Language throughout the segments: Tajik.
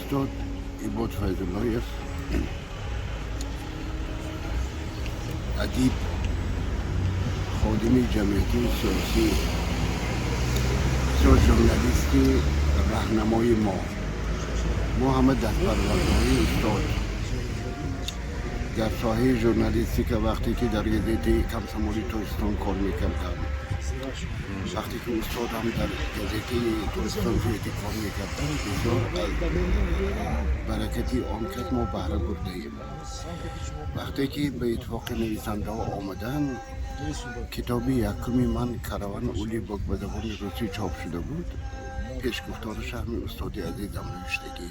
Устод Ибод Файзуллоев, адиб, ходими ҷамъиятии сиёсӣ, бисёр журналисти раҳнамои мо. Мо ҳама дастпарвардҳои устод дар соҳаи журналистика, вақте ки дар газетаи «Комсомоли Тоҷикистон» кор мекардам, вақте ки устодам дар газетаи «Тоҷикистон Свети» кор мекардам, бисёр аз баракати он кас мо баҳра бурдаем. Вақте ки ба Иттифоқи нависандаҳо омаданд, китоби якуми ман, «Караван улыбок», ба забони русӣ чоп шуда буд. Пешгуфтораша ҳамин устоди азизам навиштагӣ.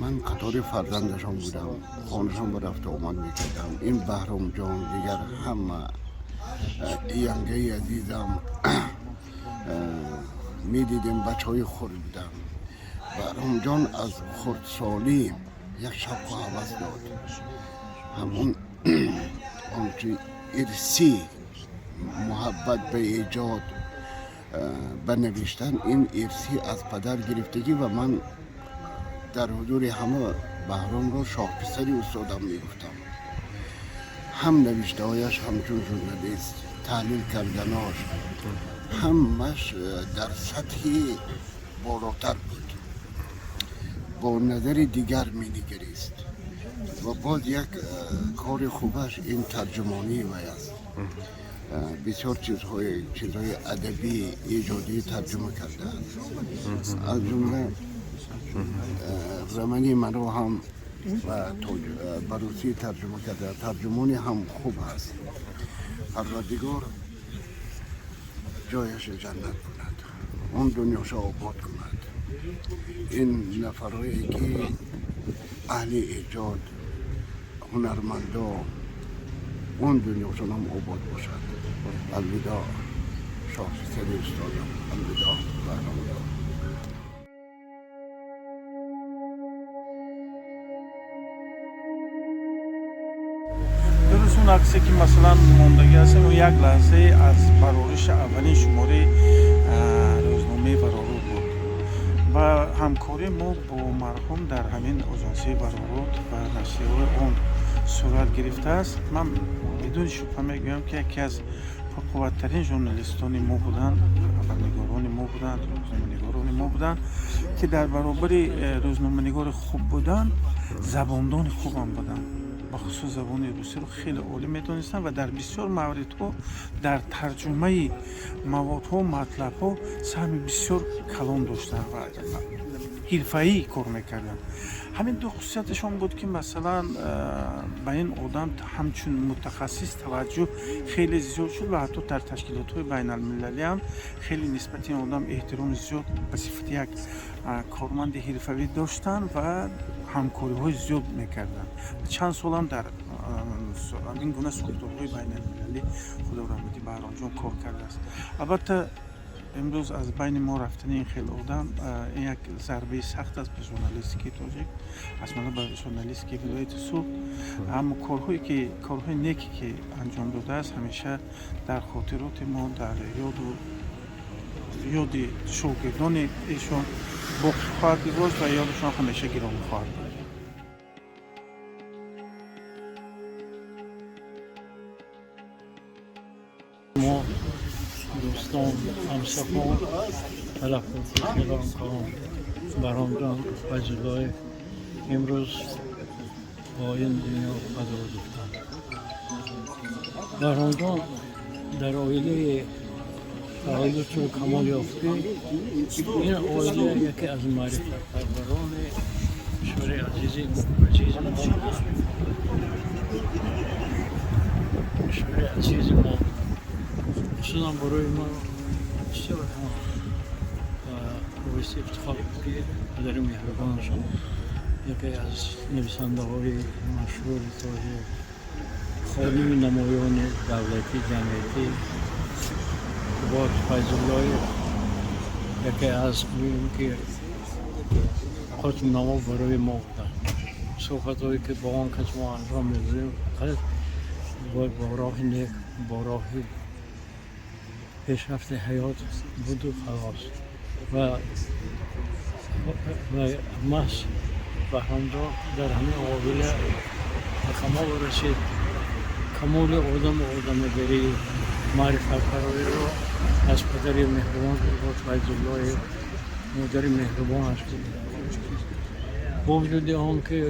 Ман қатори фарзандашон будам, хонашон ба рафту омад мекардам. Ин Баҳромҷон, дигар ҳама, янгаи азизам, медидем, бачаҳои хурд будам. Баҳромҷон аз хурдсолӣ як шавқу ҳавас дод. Ҳамон ончи ирсӣ муҳаббат ба эҷод, ба навиштан, ин ирсӣ аз падар гирифтагӣ. Ва ман дар ҳузури ҳама Баҳромро шоҳписари устодам мегуфтам. Ҳам навиштаҳояш, ҳамчун журналист таҳлил карданош, ҳамаш дар сатҳи болотар буд, бо назари дигар менигарист. Ва боз як кори хубаш ин тарҷумонии вай аст. Бисёр чизҳои адабӣ, эҷодӣ тарҷума кардааст. Аз ҷумла романи маро ҳам ба русӣ тарҷума карда. Тарҷумони ҳам хуб аст. Парвардигор ҷояшо ҷаннат кунад, он дунёшо обод кунад. Ин нафарое ки аҳли эҷод, ҳунармандо, он дунёшон ҳам обод бошад. Алвидоъ, шоҳписари устодам, алвидоъ, Баҳромҷон. Дуруст, он аксе, ки масалан мондагӣ ҳастем, як лаҳзае аз барориши аввалин шумораи рӯзномаи «Варорӯд» буд ва ҳамкории мо бо марҳум дар ҳамин оҷансии «Варорӯд» ва нашрияҳои он сурат гирифтааст. Ман бидуни шубҳа мегӯям, ки яке аз пурқувваттарин журналистони мо буданд, хабарнигорони мо буданд, рӯзноманигорони мо буданд, ки дар баробари рӯзноманигори хуб будан, забондони хубам буданд. Бахусус забони русиро хеле олӣ медонистанд ва дар бисёр мавридҳо дар тарҷумаи маводҳо, матлабҳо саҳми бисёр калон доштанд ва ҳирфаӣ кор мекарданд. Ҳамин ду хусусияташон буд, ки масалан ба ин одам ҳамчун мутахассис таваҷҷӯҳ хеле зиёд шуд ва ҳатто дар ташкилотҳои байналмилалӣ ҳам хеле нисбати ин одам эҳтироми зиёд ба сифати як корманди ҳирфавӣ доштанд ва ҳамкориҳои зиёд мекарданд. Чанд солам дар ин гуна сохторҳои байналмилалӣ, худо раҳматӣ, Баҳромҷон кор кардааст, албатта. Имрӯз аз байни мо рафтани ин хел одам ин як зарбаи сахт аст ба журналистикаи тоҷик, аз ҷумла ба журналистикаи вилояти Суғд. Аммо корҳое ки корҳои неке ки анҷом додааст, ҳамеша дар хотироти мо, дар ёду ёди шогирдони эшон боқӣ хоҳад гузошт ва ёдашон ҳамеша гиромӣ хоҳад буд. Мо, дӯстон, ҳамсафон, талаффузи хеломкорон, Баҳромҷон Файзуллоев имрӯз бо ин дунё вадоъ гуфтанд. Баҳромҷон дар оилаи таваллуд шуд, камол ёфт, ки ин оила яке аз маърифатпарварони кишвари азизи мо, кишвари азизи мо. Хусусан барои ман бисёр ҳам боиси ифтихор буд, ки падари меҳрубонашон яке аз нависандаҳои машҳури тоҷик, ходими намоёни давлатӣ, ҷамъиятӣ Қубод Файзуллоев, яке аз гӯем ки қутбнамо барои мо буданд. Суҳбатҳое ки бо он кас мо анҷом медодем, фақат бо роҳи нек, бо роҳи пешрафти ҳаёт буду халос. Ва маҳз Баҳромҷон дар ҳамин оила ба камол расид. Камоли одаму одамигарӣ, маърифатпарвариро аз падари меҳрубон Қубод Файзуллоев, модари меҳрубонаш буд. Бо вуҷуди он ки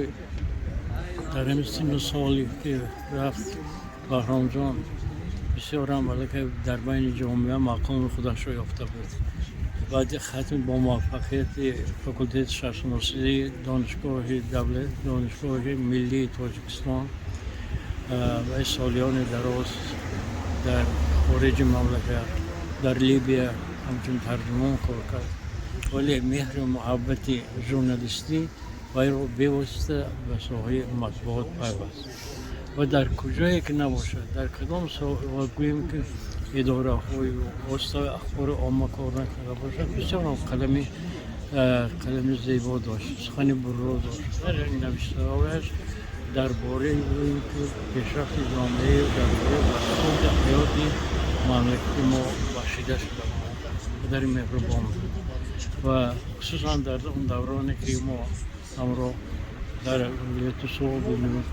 дар ҳамин синну соле ки рафт, Баҳромҷон бисёрам аллакай дар байни ҷомеа мақоми худашро ёфта буд. Баъди хатми бо муваффақияти факултети шаҳршиносии Донишгоҳи давлат, Донишгоҳи миллии Тоҷикистон, ва солиёни дароз дар хориҷи мамлакат, дар Либия ҳамчун тарҷумон кор кард, вале меҳру муҳаббати журналистӣ вайро бевосита ба соҳаи матбуот пайваст. Ва дар куҷое ки набошад, дар кадом ва гӯем ки идораҳою воситаҳои ахбори омма кор накарда бошад, бисёрам қалами зебо дошт, сухани бурро дошт. Ҳар як навиштаҳояш дар бораи гӯем ки пешрафти ҷомеа, дар бораи бархурди ҳаёти мамлакати мо бахшида шуда буд. Падари меҳрубон буд ва хусусан дар он давроне ки мо ҳамроҳ дар вилояти Суғд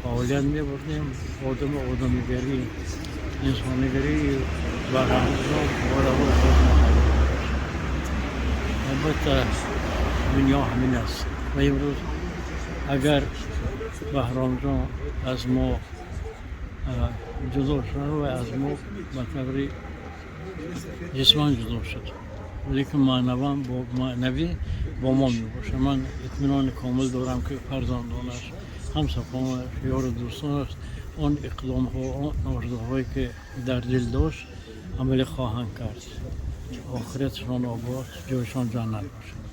фаъолият мебурдем, одаму одамигарӣ, инсонигарии Баҳромҷон бораҳо боз муҳайё дошт. Албатта, дунё ҳамин аст ва имрӯз агар Баҳромҷон аз мо ҷудо шуд ва аз мо ба таври ҷисман ҷудо шуд, лекин маънаван бо маънавӣ бо мо мебошад. Ман итминони комил дорам, ки фарзандонаш, ҳамсафонаш, ёру дӯстонаш он иқдомҳо, он орзуҳое ки дар дил дошт, амалӣ хоҳанд кард. Охиратшон обод, ҷойшон ҷаннат бошад.